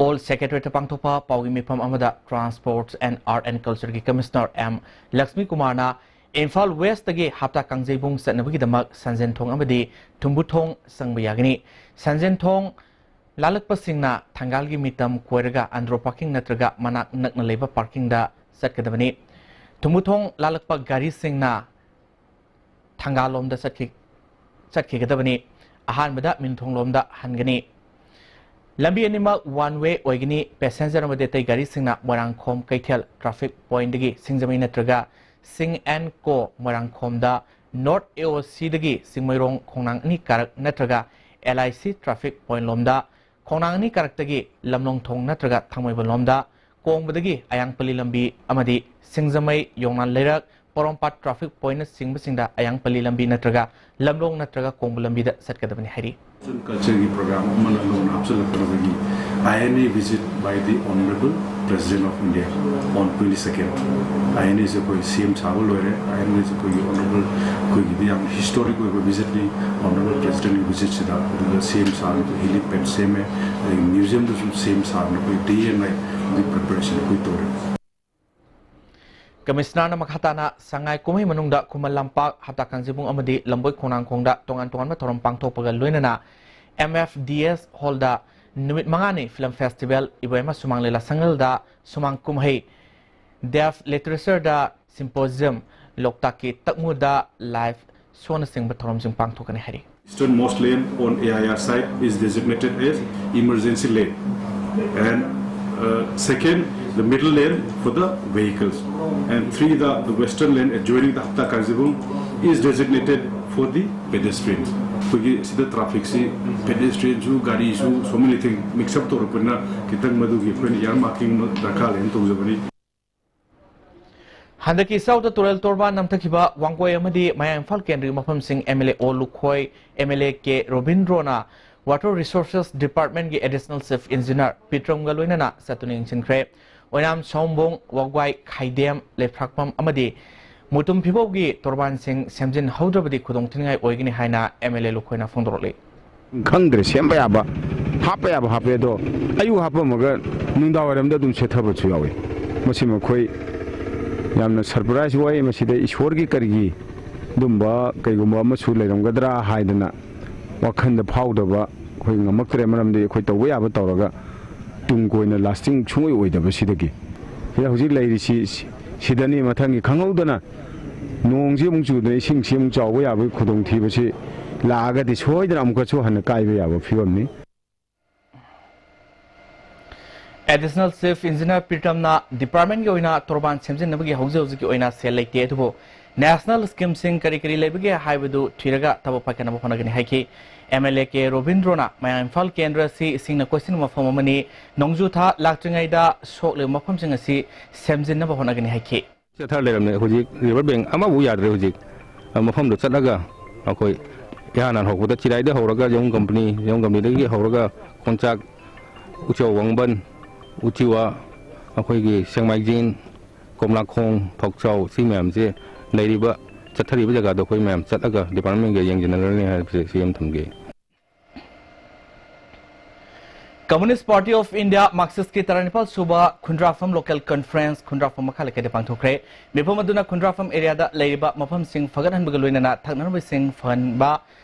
All ꯁꯦꯀ꯭ꯔꯦꯇꯔꯤꯌꯦꯠꯇ ꯄꯥꯡꯊꯣꯛꯄ ꯄꯥꯎꯒꯤ ꯃꯤꯐꯝ ꯑꯃꯗ Transports and Art and Cultureꯒꯤ ꯀꯃꯤꯁꯅꯔ ꯑꯦꯝ ꯂꯛꯁꯃꯤ ꯀꯨꯃꯥꯔꯅ ꯏꯝꯐꯥꯜ ꯋꯦꯁꯇꯒꯤ ꯍꯞꯇꯥ ꯀꯥꯡꯖꯩꯕꯨꯡ ꯆꯠꯅꯕꯒꯤꯗꯃꯛ ꯁꯟꯖꯦꯟꯊꯣꯡ ꯑꯃꯗꯤ ꯊꯨꯝꯕꯨꯊꯣꯡ ꯆꯪꯕ ꯌꯥꯒꯅꯤ꯫ ꯁꯟꯖꯦꯟꯊꯣꯡ ꯂꯥꯜꯂꯛꯄꯁꯤꯡꯅ ꯊꯪꯒꯥꯜꯒꯤ ꯃꯤꯇꯝ ꯀꯣꯏꯔꯒ ꯑꯟꯗ꯭ꯔꯣ ꯄꯥꯔꯀꯤꯡ ꯅꯠꯇ꯭ꯔꯒ ꯃꯅꯥꯛ ꯅꯛꯅ ꯂꯩꯕ ꯄꯥꯔꯀꯤꯡꯗ ꯆꯠꯀꯗꯕꯅꯤ꯫ ꯊꯨꯝꯕꯨꯊꯣꯡ ꯂꯥꯜꯂꯛꯄ ꯒꯥꯔꯤꯁꯤꯡꯅ ꯊꯪꯒꯥꯜꯂꯣꯝꯗ ꯆꯠꯈꯤ-, ꯆꯠꯈꯤꯒꯗꯕꯅꯤ꯫ ꯑꯍꯥꯟꯕꯗ ꯃꯤꯟꯊꯣꯡꯂꯣꯝꯗ ꯍꯟꯒꯅꯤ꯫ ꯂꯝꯕꯤ ꯑꯅꯤꯃꯛ ꯋꯥꯟ ꯋꯦ ꯑꯣꯏꯒꯅꯤ꯫ ꯄꯦꯁꯦꯟꯖꯔ ꯑꯃꯗꯤ ꯑꯇꯩ ꯒꯥꯔꯤꯁꯤꯡꯅ ꯃꯣꯏꯔꯥꯡꯈꯣꯝ ꯀꯩꯊꯦꯜ ꯇ꯭ꯔꯥꯐꯤꯛ ꯄꯣꯏꯟꯠꯇꯒꯤ ꯁꯤꯡꯖꯃꯩ ꯅꯠꯇ꯭ꯔꯒ ꯁꯤꯡ ꯑꯦꯟ ꯀꯣ ꯃꯣꯏꯔꯥꯡꯈꯣꯝꯗ, ꯅꯣꯔꯠ ꯑꯦ ꯑꯣ ꯁꯤꯗꯒꯤ ꯆꯤꯡꯃꯩꯔꯣꯡ ꯈꯣꯡꯅꯥꯡ ꯑꯅꯤ ꯀꯥꯔꯛ ꯅꯠꯇ꯭ꯔꯒ ꯑꯦꯜ ꯑꯥꯏ ꯁꯤ ꯇ꯭ꯔꯥꯐꯤꯛ ꯄꯣꯏꯟꯠꯂꯣꯝꯗ, ꯈꯣꯡꯅꯥꯡ ꯑꯅꯤ ꯀꯥꯔꯛꯇꯒꯤ ꯂꯝꯂꯣꯡ ꯊꯣꯡ ꯅꯠꯇ꯭ꯔꯒ ꯊꯥꯡꯃꯩꯕꯟꯂꯣꯝꯗ, ꯀꯣꯡꯕꯗꯒꯤ ꯑꯌꯥꯡꯄꯜꯂꯤ ꯂꯝꯕꯤ ꯑꯃꯗꯤ ꯁꯤꯡꯖꯃꯩ, ꯌꯣꯡꯅꯥꯝ ꯂꯩꯔꯛ, ꯄꯣꯔꯣꯝꯄꯥꯠ ꯇ꯭ꯔꯥꯐꯤꯛ ꯄꯣꯏꯟꯠꯅꯆꯤꯡꯕꯁꯤꯡꯗ ꯑꯌꯥꯡꯄꯜꯂꯤ ꯂꯝꯕꯤ ꯅꯠꯇ꯭ꯔꯒ ꯂꯝꯂꯣꯡ ꯅꯠꯇ꯭ꯔꯒ ꯀꯣꯡꯕ ꯂꯝꯕꯤꯗ ꯆꯠꯀꯗꯕꯅꯤ ꯍꯥꯏꯔꯤ꯫ Cultureꯒꯤ program ꯑꯃꯅ ꯅꯧꯅ ꯍꯥꯞꯆꯤꯜꯂꯛꯀꯗꯕꯒꯤ I N A visit by the Honorable President of India on twenty-second꯫ I N Aꯁꯦ ꯑꯩꯈꯣꯏ ꯁꯦꯝ ꯁꯥꯕ ꯂꯣꯏꯔꯦ꯫ I N Aꯁꯦ ꯑꯩꯈꯣꯏꯒꯤ Honorable, ꯑꯩꯈꯣꯏꯒꯤꯗꯤ ꯌꯥꯝ historic ꯑꯣꯏꯕ visitꯅꯤ꯫ Honorable Presidentꯀꯤ visitꯁꯤꯗ ꯑꯗꯨꯒ ꯁꯦꯝ ꯁꯥꯕ, helipad ꯁꯦꯝꯃꯦ, ꯑꯗꯒꯤ museumꯗꯁꯨ ꯁꯦꯝ ꯁꯥꯗꯅ ꯑꯩꯈꯣꯏ day and night ꯑꯗꯨꯒꯤ preparation ꯑꯩꯈꯣꯏ ꯇꯧꯔꯦ꯫ ꯀꯃꯤꯁꯅꯔꯅ ꯃꯈꯥ ꯇꯥꯅ ꯁꯉꯥꯏ ꯀꯨꯝꯍꯩ ꯃꯅꯨꯡꯗ ꯈꯨꯃꯟ ꯂꯝꯄꯥꯛ, ꯍꯞꯇꯥ ꯀꯥꯡꯖꯩꯕꯨꯡ ꯑꯃꯗꯤ ꯂꯝꯕꯣꯏ ꯈꯣꯡꯅꯥꯡꯈꯣꯡꯗ ꯇꯣꯉꯥꯟ ꯇꯣꯉꯥꯟꯕ ꯊꯧꯔꯝ ꯄꯥꯡꯊꯣꯛꯄꯒ ꯂꯣꯏꯅꯅ M F D S hallꯗ ꯅꯨꯃꯤꯠ ꯃꯉꯥꯅꯤ film festival, ꯏꯕꯣꯌꯥꯏꯃ ꯁꯨꯃꯥꯡ ꯂꯤꯂꯥ ꯁꯪꯉꯜꯗ ꯁꯨꯃꯥꯡ ꯀꯨꯝꯍꯩ, deaf literatureꯗ symposium, ꯂꯣꯛꯇꯥꯛꯀꯤ ꯇꯛꯃꯨꯗ live showꯅꯆꯤꯡꯕ ꯊꯧꯔꯝꯁꯤꯡ ꯄꯥꯡꯊꯣꯛꯀꯅꯤ ꯍꯥꯏꯔꯤ꯫ Easternmost lane on A I R side is designated as emergency lane, and, uh, second, the middle lane for the vehicles, and three, the, the western lane adjoining the Hapta Kangzibung is designated for the pedestrians. ꯑꯩꯈꯣꯏꯒꯤ ꯁꯤꯗ trafficꯁꯤ, pedestrianꯁꯨ, ꯒꯥꯔꯤꯁꯨ, so many things mix up ꯇꯧꯔꯛꯄꯅꯤꯅ ꯈꯤꯇꯪ ꯃꯗꯨꯒꯤ ꯑꯩꯈꯣꯏꯅ earmarking ꯑꯃ ꯗꯔꯀꯥꯔ ꯂꯩꯅ ꯇꯧꯖꯕꯅꯤ꯫ ꯍꯟꯗꯛꯀꯤ ꯏꯆꯥꯎꯗ ꯇꯨꯔꯦꯜ ꯇꯣꯔꯕꯥꯟ ꯅꯝꯊꯈꯤꯕ ꯋꯥꯡꯒꯣꯏ ꯑꯃꯗꯤ ꯃꯌꯥꯏ ꯏꯝꯐꯥꯜ ꯀꯦꯟꯗ꯭ꯔꯒꯤ ꯃꯐꯝꯁꯤꯡ M L A ꯑꯣ Lukhoi, M L A K ꯔꯣꯕꯤꯟꯗ꯭ꯔꯣꯅ Water Resources Departmentꯀꯤ Additional Chief Engineer ꯄꯤꯇ꯭ꯔꯝꯒ ꯂꯣꯏꯅꯅ ꯆꯠꯇꯨꯅ ꯌꯦꯡꯁꯤꯟꯈ꯭ꯔꯦ꯫ ꯑꯣꯏꯅꯥꯝ, ꯁꯑꯣꯝꯕꯨꯡ, ꯋꯥꯒ꯭ꯋꯥꯏ, ꯈꯥꯏꯗꯦꯝ, ꯂꯩꯐ꯭ꯔꯥꯛꯄꯝ ꯑꯃꯗꯤ ꯃꯨꯇꯨꯝ ꯐꯤꯕꯧꯒꯤ ꯇꯣꯔꯕꯥꯟꯁꯤꯡ ꯁꯦꯝꯖꯤꯟꯍꯧꯗ꯭ꯔꯕꯗꯤ ꯈꯨꯗꯣꯡꯊꯤꯅꯤꯡꯉꯥꯏ ꯑꯣꯏꯒꯅꯤ ꯍꯥꯏꯅ ꯑꯦꯝ ꯑꯦꯜ ꯑꯦ ꯂꯨꯈꯣꯏꯅ ꯐꯣꯡꯗꯣꯔꯛꯂꯤ꯫ ꯈꯪꯗ꯭ꯔꯦ, ꯁꯦꯝꯕ ꯌꯥꯕ, ꯍꯥꯞꯄ ꯌꯥꯕ ꯍꯥꯞꯄꯦ, ꯑꯗꯣ ꯑꯌꯨꯛ ꯍꯥꯞꯄꯝꯃꯒ ꯅꯨꯡꯗꯥꯡ ꯋꯥꯏꯔꯝꯗ ꯑꯗꯨꯝ ꯁꯦꯠꯊꯕꯁꯨ ꯌꯥꯎꯏ꯫ ꯃꯁꯤ ꯃꯈꯣꯏ ꯌꯥꯝꯅ ꯁꯔꯄ꯭ꯔꯥꯏꯖ ꯑꯣꯏ꯫ ꯃꯁꯤꯗ ꯏꯁꯣꯔꯒꯤ ꯀꯔꯤꯒꯤ ꯑꯗꯨꯝꯕ ꯀꯩꯒꯨꯝꯕ ꯑꯃꯁꯨ ꯂꯩꯔꯝꯒꯗ꯭ꯔꯥ ꯍꯥꯏꯗꯅ ꯋꯥꯈꯜꯗ ꯐꯥꯎꯗꯕ ꯑꯩꯈꯣꯏ ꯉꯝꯃꯛꯇ꯭ꯔꯦ꯫ ꯃꯔꯝꯗꯤ ꯑꯩꯈꯣꯏ ꯇꯧꯕ ꯌꯥꯕ ꯇꯧꯔꯒ ꯇꯨꯡ ꯀꯣꯏꯅ ꯂꯥꯁꯇꯤꯡ ꯁꯨꯡꯑꯣꯏ ꯑꯣꯏꯗꯕ ꯁꯤꯗꯒꯤ꯫ ꯁꯤꯗ ꯍꯧꯖꯤꯛ ꯂꯩꯔꯤꯁꯤ ꯁꯤ-, ꯁꯤꯗꯅꯤ꯫ ꯃꯊꯪꯒꯤ ꯈꯪꯍꯧꯗꯅ ꯅꯣꯡꯁꯤ ꯑꯃꯨꯛ ꯆꯨꯗꯅ ꯏꯁꯤꯡꯁꯤ ꯑꯃꯨꯛ ꯆꯥꯎꯕ ꯌꯥꯕꯒꯤ ꯈꯨꯗꯣꯡꯊꯤꯕꯁꯤ ꯂꯥꯛꯑꯒꯗꯤ ꯁꯣꯏꯗꯅ ꯑꯃꯨꯛꯀꯁꯨ ꯍꯟꯅ ꯀꯥꯏꯕ ꯌꯥꯕ ꯐꯤꯕꯝꯅꯤ꯫ ꯑꯦꯗꯤꯁꯅꯦꯜ ꯆꯤꯐ ꯏꯟꯖꯤꯅꯤꯌꯔ ꯄ꯭ꯔꯤꯇꯝꯅ ꯗꯤꯄꯥꯔꯠꯃꯦꯟꯒꯤ ꯑꯣꯏꯅ ꯇꯣꯔꯕꯥꯟ ꯁꯦꯝꯖꯤꯟꯅꯕꯒꯤ ꯍꯧꯖꯤꯛ ꯍꯧꯖꯤꯛꯀꯤ ꯑꯣꯏꯅ ꯁꯦꯜ ꯂꯩꯇꯦ, ꯑꯗꯨꯕꯨ ꯅꯦꯁꯅꯦꯜ ꯁ꯭ꯀꯤꯝꯁꯤꯡ ꯀꯔꯤ ꯀꯔꯤ ꯂꯩꯕꯒꯦ ꯍꯥꯏꯕꯗꯨ ꯊꯤꯔꯒ ꯊꯕꯛ ꯄꯥꯏꯈꯠꯅꯕ ꯍꯣꯠꯅꯒꯅꯤ ꯍꯥꯏꯈꯤ꯫ ꯑꯦꯝ ꯑꯦꯜ ꯑꯦ ꯀꯦ ꯔꯣꯕꯤꯟꯗ꯭ꯔꯣꯅ ꯃꯌꯥꯡ ꯏꯝꯐꯥꯜ ꯀꯦꯟꯗ꯭ꯔ ꯑꯁꯤ ꯏꯁꯤꯡꯅ ꯀꯣꯏꯁꯤꯟꯕ ꯃꯐꯝ ꯑꯃꯅꯤ, ꯅꯣꯡꯖꯨ ꯊꯥ ꯂꯥꯛꯇ꯭ꯔꯤꯉꯩꯗ ꯁꯣꯛꯂꯤꯕ ꯃꯐꯝꯁꯤꯡ ꯑꯁꯤ ꯁꯦꯝꯖꯤꯟꯅꯕ ꯍꯣꯠꯅꯒꯅꯤ ꯍꯥꯏꯈꯤ꯫ ꯆꯠꯊꯔ ꯂꯩꯔꯝꯃꯦ꯫ ꯍꯧꯖꯤꯛ ꯔꯤꯚꯔ ꯕꯦꯡ ꯑꯃꯐꯥꯎ ꯌꯥꯗ꯭ꯔꯦ꯫ ꯍꯧꯖꯤꯛ ꯃꯐꯝꯗꯣ ꯆꯠꯂꯒ ꯑꯩꯈꯣꯏ ꯏꯍꯥꯟ ꯍꯥꯟꯅ ꯍꯧꯔꯛꯄꯗ ꯆꯤꯔꯥꯏꯗ ꯍꯧꯔꯒ ꯌꯥꯉꯨꯝ ꯀꯝꯄꯅꯤ, ꯌꯥꯉꯨꯝ ꯀꯝꯄꯅꯤꯗꯒꯤ ꯍꯧꯔꯒ ꯀꯣꯟꯆꯥꯛ, ꯎꯆꯧ ꯋꯥꯡꯕꯟ, ꯎꯆꯤꯋꯥ, ꯑꯩꯈꯣꯏꯒꯤ ꯁꯦꯡꯃꯥꯏꯖꯤꯟ, ꯀꯣꯝꯂꯥꯈꯣꯡ, ꯐꯧꯆꯥꯎ, ꯁꯤ ꯃꯌꯥꯝꯁꯦ ꯂꯩꯔꯤꯕ, ꯆꯠꯊꯔꯤꯕ ꯖꯒꯥꯗꯣ ꯑꯩꯈꯣꯏ ꯃꯌꯥꯝ ꯆꯠꯂꯒ ꯗꯤꯄꯥꯔꯠꯃꯦꯟꯒ ꯌꯦꯡꯁꯤꯟꯅꯒꯅꯤ ꯍꯥꯏꯕꯁꯦ ꯁꯤ ꯑꯃ ꯊꯝꯒꯦ꯫ Communist Party of India, ꯃꯥꯔꯛꯁꯤꯁꯀꯤ ꯇꯔꯥꯅꯤꯄꯥꯜ ꯁꯨꯕ ꯈꯨꯟꯗ꯭ꯔꯥꯐꯝ ꯂꯣꯀꯦꯜ ꯀꯟꯐꯔꯦꯟꯁ ꯈꯨꯟꯗ꯭ꯔꯥꯐꯝ ꯃꯈꯥ ꯂꯩꯀꯥꯏꯗ ꯄꯥꯡꯊꯣꯛꯈ꯭ꯔꯦ꯫ ꯃꯤꯐꯝ ꯑꯗꯨꯅ ꯈꯨꯟꯗ꯭ꯔꯥꯐꯝ ꯑꯦꯔꯤꯌꯥꯗ ꯂꯩꯔꯤꯕ ꯃꯐꯝꯁꯤꯡ ꯐꯒꯠꯍꯟꯕꯒ ꯂꯣꯏꯅꯅ ꯊꯛꯅꯕ ꯏꯁꯤꯡ ꯐꯍꯟꯕ,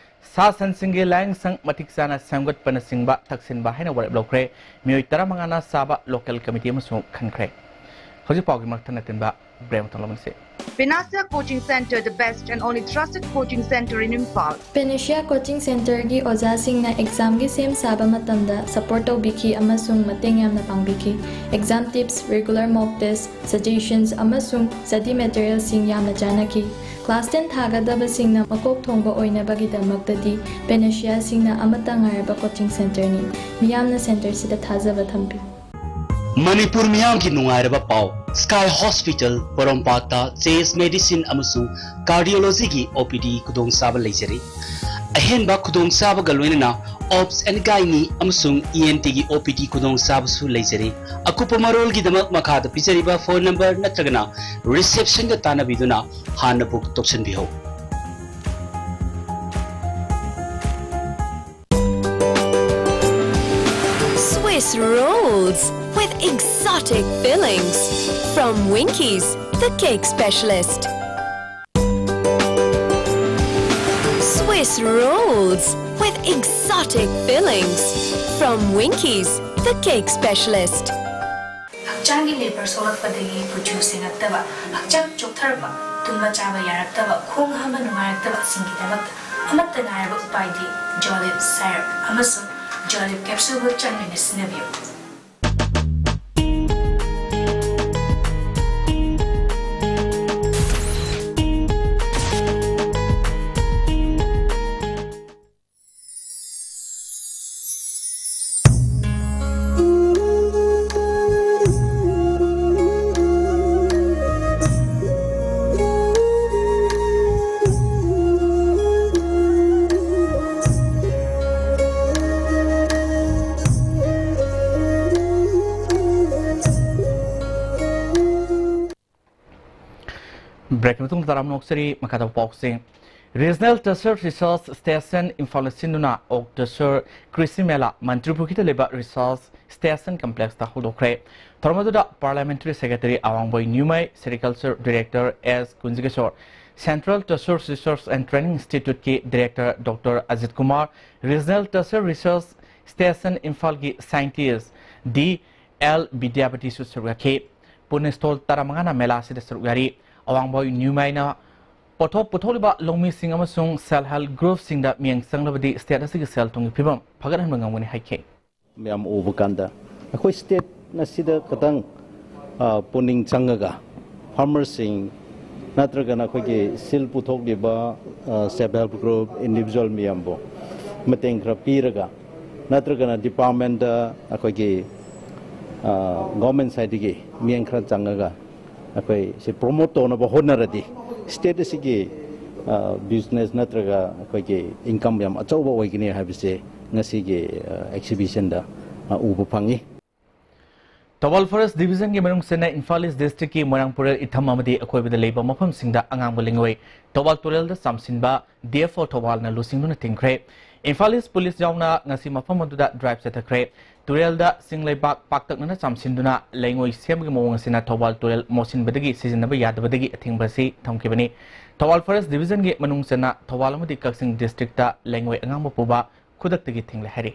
ꯁꯥ ꯁꯟꯁꯤꯡꯒꯤ ꯂꯥꯌꯦꯡꯁꯪ ꯃꯇꯤꯛ ꯆꯥꯅ ꯁꯦꯝꯒꯠꯄꯅꯆꯤꯡꯕ ꯊꯛꯁꯤꯟꯕ ꯍꯥꯏꯅ ꯋꯥꯔꯦꯞ ꯂꯧꯈ꯭ꯔꯦ꯫ ꯃꯤꯑꯣꯏ ꯇꯔꯥꯃꯉꯥꯅ ꯆꯥꯕ ꯂꯣꯀꯦꯜ ꯀꯃꯤꯇꯤ ꯑꯃꯁꯨ ꯈꯟꯈ꯭ꯔꯦ꯫ ꯍꯧꯖꯤꯛ ꯄꯥꯎꯒꯤ ꯃꯔꯛ ꯊꯟꯅ ꯇꯤꯟꯕ ꯕ꯭ꯔꯦꯛ ꯑꯃꯇꯪ ꯂꯧꯃꯤꯟꯅꯁꯤ꯫ Panacea Coaching Centre, the best and only trusted coaching centre in Imphal. Panacea Coaching Centreꯒꯤ ꯑꯣꯖꯥꯁꯤꯡꯅ ꯑꯦꯛꯖꯥꯝꯒꯤ ꯁꯦꯝ ꯁꯥꯕ ꯃꯇꯝꯗ ꯁꯄꯣꯔꯠ ꯇꯧꯕꯤꯈꯤ ꯑꯃꯁꯨꯡ ꯃꯇꯦꯡ ꯌꯥꯝꯅ ꯄꯥꯡꯕꯤꯈꯤ꯫ ꯑꯦꯛꯖꯥꯝ ꯇꯤꯞꯁ, ꯔꯤꯒꯨꯂꯔ ꯃꯣꯛ ꯇꯦꯁ, ꯁꯖꯦꯁꯟꯁ ꯑꯃꯁꯨꯡ ꯁ꯭ꯇꯗꯤ ꯃꯦꯇꯔꯤꯌꯦꯜꯁꯤꯡ ꯌꯥꯝꯅ ꯆꯥꯟꯅꯈꯤ꯫ ꯀ꯭ꯂꯥꯁ ꯇꯦꯟ ꯊꯥꯒꯗꯕꯁꯤꯡꯅ ꯃꯀꯣꯛ ꯊꯣꯡꯕ ꯑꯣꯏꯅꯕꯒꯤꯗꯃꯛꯇꯗꯤ Panaceaꯁꯤꯡꯅ ꯑꯃꯠꯇ ꯉꯥꯏꯔꯕ ꯀꯣꯆꯤꯡ ꯁꯦꯟꯇꯔꯅꯤ꯫ ꯃꯤꯌꯥꯝꯅ ꯁꯦꯟꯇꯔꯁꯤꯗ ꯊꯥꯖꯕ ꯊꯝꯕꯤꯌꯨ꯫ ꯃꯅꯤꯄꯨꯔ ꯃꯤꯌꯥꯝꯒꯤ ꯅꯨꯡꯉꯥꯏꯔꯕ ꯄꯥꯎ, ꯁ꯭ꯀꯥꯏ ꯍꯣꯁꯄꯤꯇꯥꯜ ꯄꯣꯔꯣꯝꯄꯥꯠꯇ ꯆꯦꯁ ꯃꯦꯗꯤꯁꯤꯟ ꯑꯃꯁꯨꯡ ꯀꯥꯔꯗꯤꯑꯣꯂꯣꯖꯤꯒꯤ ꯑꯣ ꯄꯤ ꯗꯤ ꯈꯨꯗꯣꯡꯆꯥꯕ ꯂꯩꯖꯔꯤ꯫ ꯑꯍꯦꯟꯕ ꯈꯨꯗꯣꯡꯆꯥꯕꯒ ꯂꯣꯏꯅꯅ Obs and Gynae ꯑꯃꯁꯨꯡ E N T ꯒꯤ O P D ꯈꯨꯗꯣꯡꯆꯥꯕꯁꯨ ꯂꯩꯖꯔꯤ꯫ ꯑꯀꯨꯞꯄ ꯃꯔꯣꯜꯒꯤꯗꯃꯛ ꯃꯈꯥꯗ ꯄꯤꯖꯔꯤꯕ phone number ꯅꯠꯇ꯭ꯔꯒꯅ reception ꯗ ꯇꯥꯟꯅꯕꯤꯗꯨꯅ ꯍꯥꯟꯅ book ꯇꯧꯁꯟꯕꯤꯍꯧ꯫ Swiss rolls with exotic fillings from Winkies, the cake specialist. Swiss rolls with exotic fillings from Winkies, the cake specialist. ꯍꯛꯆꯥꯡꯒꯤ labour ꯁꯣꯛꯂꯛꯄꯗꯒꯤ ꯀꯨꯆꯨ ꯁꯦꯡꯉꯛꯇꯕ, ꯍꯛꯆꯥꯡ ꯆꯣꯛꯊꯔꯛꯄ, ꯇꯨꯝꯕ ꯆꯥꯕ ꯌꯥꯔꯛꯇꯕ, ꯈꯣꯡ ꯍꯥꯝꯕ ꯅꯨꯡꯉꯥꯏꯔꯛꯇꯕꯁꯤꯡꯒꯤꯗꯃꯛꯇ ꯑꯃꯠꯇ ꯉꯥꯏꯔꯕ ꯎꯄꯥꯏꯗꯤ ꯖꯣꯂꯤꯞ ꯁꯥꯏꯔꯞ ꯑꯃꯁꯨꯡ ꯖꯣꯂꯤꯞ ꯀꯦꯞꯁꯨꯜꯕꯨ ꯆꯥꯡ ꯅꯥꯏꯅ ꯁꯤꯖꯤꯟꯅꯕꯤꯌꯨ꯫ Break ꯃꯇꯨꯡꯗ ꯇꯔꯥꯝꯅ ꯑꯣꯛꯆꯔꯤ꯫ ꯃꯈꯥ ꯇꯥꯕ ꯄꯥꯎꯁꯤꯡ꯫ Regional Tussar Research Station ꯏꯝꯐꯥꯜꯅ ꯁꯤꯟꯗꯨꯅ ꯑꯣꯛ ꯇꯁꯔ ꯀ꯭ꯔꯤꯁꯤ ꯃꯦꯂꯥ ꯃꯟꯇ꯭ꯔꯤꯄꯨꯈ꯭ꯔꯤꯗ ꯂꯩꯕ Research Station Complexꯇ ꯍꯧꯗꯣꯛꯈ꯭ꯔꯦ꯫ ꯊꯧꯔꯝ ꯑꯗꯨꯗ Parliamentary Secretary ꯑꯋꯥꯡꯕꯣꯏ ꯅ꯭ꯌꯨꯃꯩ, Sericulture Director S ꯀꯨꯟꯖꯒꯦꯁꯣꯔ, Central Tussar Research and Training Instituteꯀꯤ Director Doctor Ajit Kumar, Regional Tussar Research Station ꯏꯝꯐꯥꯜꯒꯤ Scientist D ꯑꯦꯜ ꯕꯤꯗ꯭ꯌꯥꯄꯇꯤꯁꯨ ꯁꯔꯨꯛ ꯌꯥꯈꯤ꯫ ꯄꯨꯟꯅ stall ꯇꯔꯥꯃꯉꯥꯅ ꯃꯦꯂꯥ ꯑꯁꯤꯗ ꯁꯔꯨꯛ ꯌꯥꯔꯤ꯫ ꯑꯋꯥꯡꯕꯣꯏ ꯅ꯭ꯌꯨꯃꯩꯅ ꯄꯣꯠꯊꯣꯛ ꯄꯨꯊꯣꯛꯂꯤꯕ ꯂꯧꯃꯤꯁꯤꯡ ꯑꯃꯁꯨꯡ Self Help Groupꯁꯤꯡꯗ ꯃꯤꯠꯌꯦꯡ ꯆꯪꯂꯕꯗꯤ state ꯑꯁꯤꯒꯤ ꯁꯦꯜ ꯊꯨꯝꯒꯤ ꯐꯤꯕꯝ ꯐꯒꯠꯍꯟꯕ ꯉꯝꯒꯅꯤ ꯍꯥꯏꯈꯤ꯫ ꯃꯌꯥꯝ ꯎꯕ ꯀꯥꯟꯗ ꯑꯩꯈꯣꯏ state ꯑꯁꯤꯗ ꯈꯇꯪ, ꯑ, ꯄꯨꯛꯅꯤꯡ ꯆꯪꯉꯒ farmerꯁꯤꯡ ꯅꯠꯇ꯭ꯔꯒꯅ ꯑꯩꯈꯣꯏꯒꯤ ꯁꯤꯜ ꯄꯨꯊꯣꯛꯂꯤꯕ, ꯑ, Self Help Group, individual ꯃꯌꯥꯝꯕꯨ ꯃꯇꯦꯡ ꯈꯔ ꯄꯤꯔꯒ ꯅꯠꯇ꯭ꯔꯒꯅ departmentꯇ ꯑꯩꯈꯣꯏꯒꯤ, ꯑ, government sideꯇꯒꯤ ꯃꯤꯠꯌꯦꯡ ꯈꯔ ꯆꯪꯉꯒ ꯑꯩꯈꯣꯏ ꯁꯤ promote ꯇꯧꯅꯕ ꯍꯣꯠꯅꯔꯗꯤ state ꯑꯁꯤꯒꯤ, ꯑ, business ꯅꯠꯇ꯭ꯔꯒ ꯑꯩꯈꯣꯏꯒꯤ income ꯌꯥꯝ ꯑꯆꯧꯕ ꯑꯣꯏꯒꯅꯤ ꯍꯥꯏꯕꯁꯦ ꯉꯁꯤꯒꯤ ꯑꯦꯛꯁꯤꯕꯤꯁꯟꯗ ꯎꯕ ꯐꯪꯉꯤ꯫ ꯊꯧꯕꯥꯜ ꯐꯣꯔꯦꯁ꯭ꯠ ꯗꯤꯕꯤꯖꯟꯒꯤ ꯃꯅꯨꯡ ꯆꯟꯅ ꯏꯝꯐꯥꯜ ꯏꯁ꯭ꯠ ꯗꯤꯁ꯭ꯠꯔꯤꯛꯀꯤ ꯃꯣꯏꯔꯥꯡꯄꯨꯔꯦꯜ ꯏꯊꯝ ꯑꯃꯗꯤ ꯑꯀꯣꯏꯕꯗ ꯂꯩꯕ ꯃꯐꯝꯁꯤꯡꯗ ꯑꯉꯥꯡꯕ ꯂꯩꯉꯣꯏ ꯊꯧꯕꯥꯜ ꯇꯨꯔꯦꯜꯗ ꯆꯥꯝꯁꯤꯟꯕ ꯗꯤ ꯑꯦꯐ ꯑꯣ ꯊꯧꯕꯥꯜꯅ ꯂꯨꯆꯤꯡꯗꯨꯅ ꯊꯤꯡꯈ꯭ꯔꯦ꯫ ꯏꯝꯐꯥꯜ ꯏꯁ꯭ꯠ ꯄꯨꯂꯤꯁ ꯌꯥꯎꯅ ꯉꯁꯤ ꯃꯐꯝ ꯑꯗꯨꯗ ꯗ꯭ꯔꯥꯏꯕ ꯆꯠꯊꯈ꯭ꯔꯦ꯫ ꯇꯨꯔꯦꯜꯗ ꯆꯤꯡ ꯂꯩꯕꯥꯛ ꯄꯥꯛꯇꯛꯅꯅ ꯆꯥꯝꯁꯤꯟꯗꯨꯅ ꯂꯩꯉꯣꯏ ꯁꯦꯝꯕꯒꯤ ꯃꯑꯣꯡ ꯑꯁꯤꯅ ꯊꯧꯕꯥꯜ ꯇꯨꯔꯦꯜ ꯃꯣꯠꯁꯤꯟꯕꯗꯒꯤ ꯁꯤꯖꯤꯟꯅꯕ ꯌꯥꯗꯕꯗꯒꯤ ꯑꯊꯤꯡꯕ ꯑꯁꯤ ꯊꯝꯈꯤꯕꯅꯤ꯫ ꯊꯧꯕꯥꯜ ꯐꯣꯔꯦꯁ꯭ꯠ ꯗꯤꯕꯤꯖꯟꯒꯤ ꯃꯅꯨꯡ ꯆꯟꯅ ꯊꯧꯕꯥꯜ ꯑꯃꯗꯤ ꯀꯛꯆꯤꯡ ꯗꯤꯁ꯭ꯠꯔꯤꯛꯇ ꯂꯩꯉꯣꯏ ꯑꯉꯥꯡꯕ ꯄꯨꯕ ꯈꯨꯗꯛꯇꯒꯤ ꯊꯤꯡꯂꯦ ꯍꯥꯏꯔꯤ꯫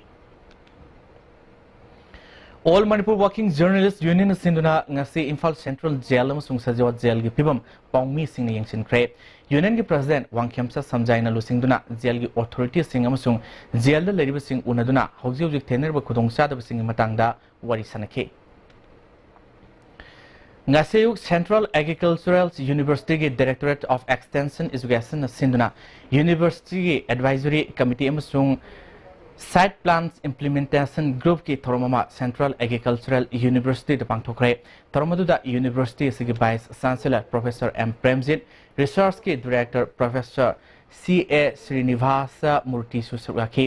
ꯑꯣꯜ ꯃꯅꯤꯄꯨꯔ ꯋꯥꯔꯀꯤꯡ ꯖꯔꯅꯦꯂꯤꯁ꯭ꯠ ꯌꯨꯅꯤꯌꯟꯅ ꯁꯤꯟꯗꯨꯅ ꯉꯁꯤ ꯏꯝꯐꯥꯜ ꯁꯦꯟꯇ꯭ꯔꯦꯜ ꯖꯦꯜ ꯑꯃꯁꯨꯡ ꯁꯖꯤꯋꯥ ꯖꯦꯜꯒꯤ ꯐꯤꯕꯝ ꯄꯥꯎꯃꯤꯁꯤꯡꯅ ꯌꯦꯡꯁꯤꯟꯈ꯭ꯔꯦ꯫ ꯌꯨꯅꯤꯌꯟꯒꯤ ꯄ꯭ꯔꯦꯁꯤꯗꯦꯟꯠ ꯋꯥꯡꯈꯦꯝꯆꯥ ꯁꯝꯖꯥꯏꯅ ꯂꯨꯆꯤꯡꯗꯨꯅ ꯖꯦꯜꯒꯤ ꯑꯣꯊꯣꯔꯤꯇꯤꯁꯤꯡ ꯑꯃꯁꯨꯡ ꯖꯦꯜꯗ ꯂꯩꯔꯤꯕꯁꯤꯡ ꯎꯅꯗꯨꯅ ꯍꯧꯖꯤꯛ ꯍꯧꯖꯤꯛ ꯊꯦꯡꯅꯔꯤꯕ ꯈꯨꯗꯣꯡꯆꯥꯗꯕꯁꯤꯡꯒꯤ ꯃꯇꯥꯡꯗ ꯋꯥꯔꯤ ꯁꯥꯅꯈꯤ꯫ ꯉꯁꯤ ꯑꯌꯨꯛ ꯁꯦꯟꯇ꯭ꯔꯦꯜ ꯑꯦꯒ꯭ꯔꯤꯀꯜꯆꯔꯦꯜ ꯌꯨꯅꯤꯚꯔꯁꯤꯇꯤꯒꯤ ꯗꯥꯏꯔꯦꯛꯇꯣꯔꯦꯠ ꯑꯣꯐ ꯑꯦꯛꯁꯇꯦꯟꯁꯟ ꯏꯖꯨꯀꯦꯁꯟꯅ ꯁꯤꯟꯗꯨꯅ ꯌꯨꯅꯤꯚꯔꯁꯤꯇꯤꯒꯤ ꯑꯦꯗꯚꯥꯏꯖꯔꯤ ꯀꯃꯤꯇꯤ ꯑꯃꯁꯨꯡ ꯁꯥꯏꯠ ꯄ꯭ꯂꯥꯟ ꯏꯝꯄ꯭ꯂꯤꯃꯦꯟꯇꯦꯁꯟ ꯒ꯭ꯔꯨꯞꯀꯤ ꯊꯧꯔꯝ ꯑꯃ ꯁꯦꯟꯇ꯭ꯔꯦꯜ ꯑꯦꯒ꯭ꯔꯤꯀꯜꯆꯔꯦꯜ ꯌꯨꯅꯤꯚꯔꯁꯤꯇꯤꯗ ꯄꯥꯡꯊꯣꯛꯈ꯭ꯔꯦ꯫ ꯊꯧꯔꯝ ꯑꯗꯨꯗ ꯌꯨꯅꯤꯚꯔꯁꯤꯇꯤ ꯑꯁꯤꯒꯤ vice chancellor professor M Premjit, ꯔꯤꯁꯔꯆꯀꯤ ꯗꯥꯏꯔꯦꯛꯇꯔ ꯄ꯭ꯔꯣꯐꯦꯁꯔ ꯁꯤ ꯑꯦ ꯁ꯭ꯔꯤꯅꯤꯚꯥꯁ ꯃꯨꯔꯇꯤꯁꯨ ꯁꯔꯨꯛ ꯌꯥꯈꯤ꯫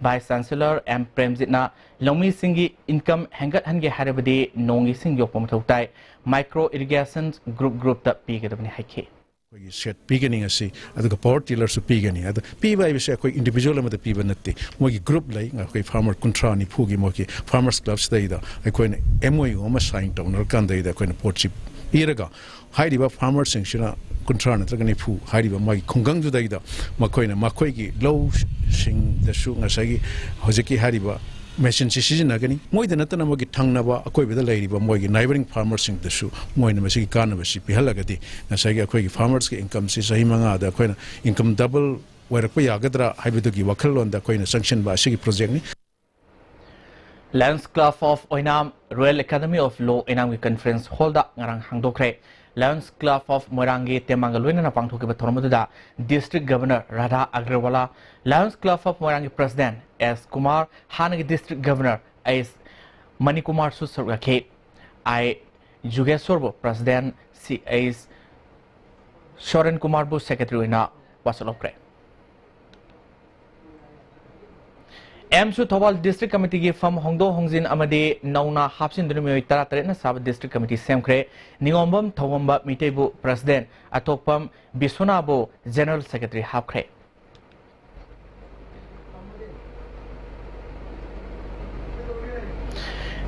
ꯚꯥꯏꯁ ꯆꯥꯟꯁꯦꯂꯔ ꯑꯦꯝ ꯄ꯭ꯔꯦꯝꯖꯤꯠꯅ ꯂꯧꯃꯤꯁꯤꯡꯒꯤ ꯏꯟꯀꯝ ꯍꯦꯟꯒꯠꯍꯟꯒꯦ ꯍꯥꯏꯔꯕꯗꯤ ꯅꯣꯡ ꯏꯁꯤꯡ ꯌꯣꯛꯄ ꯃꯊꯧ ꯇꯥꯏ꯫ ꯃꯥꯏꯀ꯭ꯔꯣ ꯏꯔꯤꯒꯦꯁꯟ ꯒ꯭ꯔꯨꯞ ꯒ꯭ꯔꯨꯞꯇ ꯄꯤꯒꯗꯕꯅꯤ ꯍꯥꯏꯈꯤ꯫ ꯑꯩꯈꯣꯏꯒꯤ ꯁꯦꯠ ꯄꯤꯒꯅꯤ ꯉꯁꯤ, ꯑꯗꯨꯒ ꯄꯥꯋꯔ ꯇꯤꯂꯔꯁꯨ ꯄꯤꯒꯅꯤ꯫ ꯑꯗꯣ ꯄꯤꯕ ꯍꯥꯏꯕꯁꯦ ꯑꯩꯈꯣꯏ ꯏꯟꯗꯤꯚꯤꯖꯨꯋꯦꯜ ꯑꯃꯗ ꯄꯤꯕ ꯅꯠꯇꯦ, ꯃꯣꯏꯒꯤ ꯒ꯭ꯔꯨꯞ ꯂꯩ꯫ ꯑꯩꯈꯣꯏ ꯐꯥꯔꯃꯔ ꯀꯨꯟꯊ꯭ꯔꯥ ꯅꯤꯐꯨꯒꯤ ꯃꯣꯏꯒꯤ ꯐꯥꯔꯃꯔꯁ ꯀ꯭ꯂꯕꯁꯤꯗꯩꯗ ꯑꯩꯈꯣꯏꯅ ꯑꯦꯝ ꯑꯣ ꯌꯨ ꯑꯃ ꯁꯥꯏꯟ ꯇꯧꯅꯔꯀꯥꯟꯗꯩꯗ ꯑꯩꯈꯣꯏꯅ ꯄꯣꯠꯁꯤ ꯄꯤꯔꯒ ꯍꯥꯏꯔꯤꯕ ꯐꯥꯔꯃꯔꯁꯤꯡꯁꯤꯅ ꯀꯨꯟꯊ꯭ꯔꯥ ꯅꯠꯇ꯭ꯔꯒ ꯅꯤꯐꯨ ꯍꯥꯏꯔꯤꯕ ꯃꯥꯒꯤ ꯈꯨꯡꯒꯪꯗꯨꯗꯩꯗ ꯃꯈꯣꯏꯅ ꯃꯈꯣꯏꯒꯤ ꯂꯧꯁꯤꯡꯗꯁꯨ ꯉꯁꯥꯏꯒꯤ ꯍꯧꯖꯤꯛꯀꯤ ꯍꯥꯏꯔꯤꯕ ꯃꯦꯆꯤꯟꯁꯤ ꯁꯤꯖꯤꯟꯅꯒꯅꯤ꯫ ꯃꯣꯏꯗ ꯅꯠꯇꯅ ꯃꯣꯏꯒꯤ ꯊꯪꯅꯕ ꯑꯀꯣꯏꯕꯗ ꯂꯩꯔꯤꯕ ꯃꯣꯏꯒꯤ ꯅꯥꯏꯕꯔꯤꯡ ꯐꯥꯔꯃꯔꯁꯤꯡꯗꯁꯨ ꯃꯣꯏꯅ ꯃꯁꯤꯒꯤ ꯀꯥꯟꯅꯕꯁꯤ ꯄꯤꯍꯜꯂꯒꯗꯤ ꯉꯁꯥꯏꯒꯤ ꯑꯩꯈꯣꯏꯒꯤ ꯐꯥꯔꯃꯔꯁꯀꯤ ꯏꯟꯀꯝꯁꯤ ꯆꯍꯤ ꯃꯉꯥꯗ ꯑꯩꯈꯣꯏꯅ ꯏꯟꯀꯝ ꯗꯕꯜ ꯑꯣꯏꯔꯛꯄ ꯌꯥꯒꯗ꯭ꯔꯥ ꯍꯥꯏꯕꯗꯨꯒꯤ ꯋꯥꯈꯜꯂꯣꯟꯗ ꯑꯩꯈꯣꯏꯅ ꯆꯪꯁꯤꯟꯕ ꯑꯁꯤꯒꯤ ꯄ꯭ꯔꯣꯖꯦꯛꯅꯤ꯫ Lions club of Oinam, royal academy of law ꯑꯣꯏꯅꯥꯝꯒꯤ ꯀꯟꯐꯔꯦꯟꯁ ꯍꯣꯜꯗ ꯉꯔꯥꯡ ꯍꯥꯡꯗꯣꯛꯈ꯭ꯔꯦ꯫ ꯂꯥꯌꯟꯁ ꯀ꯭ꯂꯕ ꯑꯣꯐ ꯃꯣꯏꯔꯥꯡꯒꯤ ꯇꯦꯡꯕꯥꯡꯒ ꯂꯣꯏꯅꯅ ꯄꯥꯡꯊꯣꯛꯈꯤꯕ ꯊꯧꯔꯝ ꯑꯗꯨꯗ district governor Radha Agarwala, lions club of ꯃꯣꯏꯔꯥꯡꯒꯤ ꯄ꯭ꯔꯦꯁꯤꯗꯦꯟꯠ ꯑꯦꯁ ꯀꯨꯃꯥꯔ, ꯍꯥꯟꯅꯒꯤ ꯗꯤꯁꯇ꯭ꯔꯤꯛ ꯒꯚꯔꯅꯔ ꯑꯩꯆ ꯃꯅꯤꯀꯨꯃꯥꯔꯁꯨ ꯁꯔꯨꯛ ꯌꯥꯈꯤ꯫ ꯑꯥꯏ ꯖꯨꯒꯦꯁꯣꯔꯕꯨ ꯄ꯭ꯔꯦꯁꯤꯗꯦꯟꯠ, ꯁꯤ ꯑꯩꯆ ꯁꯣꯔꯦꯟ ꯀꯨꯃꯥꯔꯕꯨ ꯁꯦꯀ꯭ꯔꯦꯇꯔꯤ ꯑꯣꯏꯅ ꯋꯥꯁꯛ ꯂꯧꯈ꯭ꯔꯦ꯫ ꯑꯦꯝꯁꯨ ꯊꯧꯕꯥꯜ ꯗꯤꯁꯇ꯭ꯔꯤꯛ ꯀꯃꯤꯇꯤꯒꯤ ꯐꯝ ꯍꯣꯡꯗꯣꯛ ꯍꯣꯡꯖꯤꯟ ꯑꯃꯗꯤ ꯅꯧꯅ ꯍꯥꯞꯆꯤꯟꯗꯨꯅ ꯃꯤꯑꯣꯏ ꯇꯔꯥꯇꯔꯦꯠꯅ ꯁꯥꯕ ꯗꯤꯁꯇ꯭ꯔꯤꯛ ꯀꯃꯤꯇꯤ ꯁꯦꯝꯈ꯭ꯔꯦ꯫ ꯅꯤꯉꯣꯝꯕꯝ ꯊꯧꯉꯝꯕ ꯃꯤꯇꯩꯕꯨ ꯄ꯭ꯔꯁꯤꯗꯦꯟ, ꯑꯊꯣꯛꯄꯝ ꯕꯤꯁ꯭ꯋꯅꯥꯕꯨ ꯖꯦꯅꯔꯦꯜ ꯁꯦꯀ꯭ꯔꯦꯇꯔꯤ ꯍꯥꯞꯈ꯭ꯔꯦ꯫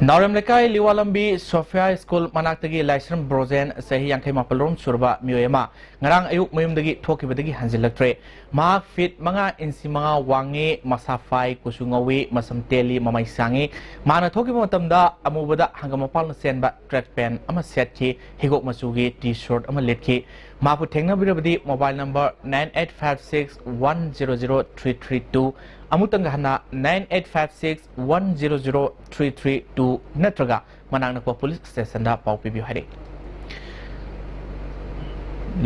ꯅꯥꯎꯔꯦꯝ ꯂꯩꯀꯥꯏ ꯂꯤꯋꯥ ꯂꯝꯕꯤ ꯁꯣꯐꯤꯌꯥ ꯁ꯭ꯀꯨꯜ ꯃꯅꯥꯛꯇꯒꯤ ꯂꯥꯏꯁ꯭ꯔꯝ ꯕ꯭ꯔꯣꯖꯦꯟ, ꯆꯍꯤ ꯌꯥꯡꯈꯩ ꯃꯥꯄꯜ ꯔꯣꯝ ꯁꯨꯔꯕ ꯃꯤꯑꯣꯏ ꯑꯃ ꯉꯔꯥꯡ ꯑꯌꯨꯛ ꯃꯌꯨꯝꯗꯒꯤ ꯊꯣꯛꯈꯤꯕꯗꯒꯤ ꯍꯟꯖꯤꯜꯂꯛꯇ꯭ꯔꯦ꯫ ꯃꯍꯥꯛ ꯐꯤꯠ ꯃꯉꯥ ꯏꯟꯆꯤ ꯃꯉꯥ ꯋꯥꯡꯉꯤ, ꯃꯁꯥ ꯐꯥꯏ, ꯀꯨꯆꯨ ꯉꯧꯏ, ꯃꯁꯝ ꯇꯦꯜꯂꯤ, ꯃꯃꯩ ꯁꯥꯡꯉꯤ꯫ ꯃꯍꯥꯛꯅ ꯊꯣꯛꯈꯤꯕ ꯃꯇꯝꯗ ꯑꯃꯨꯕꯗ ꯍꯪꯒꯥꯝ ꯃꯄꯥꯜꯅ ꯆꯦꯟꯕ ꯇ꯭ꯔꯦꯛ ꯄꯦꯟ ꯑꯃ ꯁꯦꯠꯈꯤ, ꯍꯤꯒꯣꯛ ꯃꯆꯨꯒꯤ ꯇꯤ ꯁꯔꯠ ꯑꯃ ꯂꯤꯠꯈꯤ꯫ ꯃꯍꯥꯛꯄꯨ ꯊꯦꯡꯅꯕꯤꯔꯕꯗꯤ mobile number nine eight five six one zero zero three three two, ꯑꯃꯨꯛꯇꯪꯒ ꯍꯟꯅ nine eight five six one zero zero three three two ꯅꯠꯇ꯭ꯔꯒ ꯃꯅꯥꯛ ꯅꯛꯄ ꯄꯨꯂꯤꯁ ꯁ꯭ꯇꯦꯁꯟꯗ ꯄꯥꯎ ꯄꯤꯕꯤꯌꯨ ꯍꯥꯏꯔꯛꯏ꯫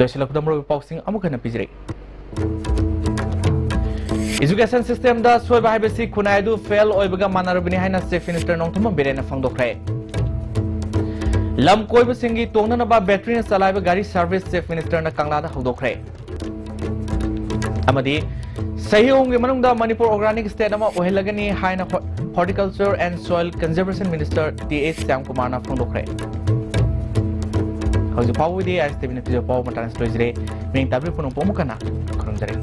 ꯂꯣꯏꯁꯤꯜꯂꯛꯄꯗ ꯃꯔꯨꯑꯣꯏꯕ ꯄꯥꯎꯁꯤꯡ ꯑꯃꯨꯛ ꯍꯟꯅ ꯄꯤꯖꯔꯛꯏ꯫ Education systemꯗ ꯁꯣꯏꯕ ꯍꯥꯏꯕꯁꯤ ꯈꯨꯟꯅꯥꯏ ꯑꯗꯨ ꯐꯦꯜ ꯑꯣꯏꯕꯒ ꯃꯥꯟꯅꯔꯕꯅꯤ ꯍꯥꯏꯅ Chief Minister ꯅꯣꯡꯊꯣꯝꯕꯝ ꯕꯤꯔꯦꯟꯅ ꯐꯣꯡꯗꯣꯛꯈ꯭ꯔꯦ꯫ ꯂꯝ ꯀꯣꯏꯕꯁꯤꯡꯒꯤ ꯇꯣꯡꯅꯅꯕ ꯕꯦꯇ꯭ꯔꯤꯅ ꯆꯂꯥꯏꯕ ꯒꯥꯔꯤ ꯁꯔꯚꯤꯁ Chief Ministerꯅ ꯀꯪꯂꯥꯗ ꯍꯧꯗꯣꯛꯈ꯭ꯔꯦ꯫ ꯑꯃꯗꯤ ꯆꯍꯤ ꯑꯍꯨꯝꯒꯤ ꯃꯅꯨꯡꯗ ꯃꯅꯤꯄꯨꯔ organic state ꯑꯃ ꯑꯣꯏꯍꯜꯂꯒꯅꯤ ꯍꯥꯏꯅ Hor-, Horticulture and Soil Conservation Minister T S ꯁ꯭ꯌꯥꯝꯀꯨꯃꯥꯔꯅ ꯐꯣꯡꯗꯣꯛꯈ꯭ꯔꯦ꯫ ꯍꯧꯖꯤꯛ ꯐꯥꯎꯕꯒꯤꯗꯤ ꯑꯥꯏ ꯑꯦꯁ ꯇꯤ ꯚꯤꯅ ꯄꯤꯖꯕ ꯄꯥꯎ ꯃꯇꯥꯡ ꯑꯁꯤꯗ ꯂꯣꯏꯖꯔꯦ꯫ ꯃꯤꯌꯦꯡ ꯇꯥꯕꯤꯔꯤꯕ ꯄꯨꯝꯅꯃꯛꯄꯨ ꯑꯃꯨꯛ ꯍꯟꯅ ꯈꯨꯔꯨꯝꯖꯔꯤ꯫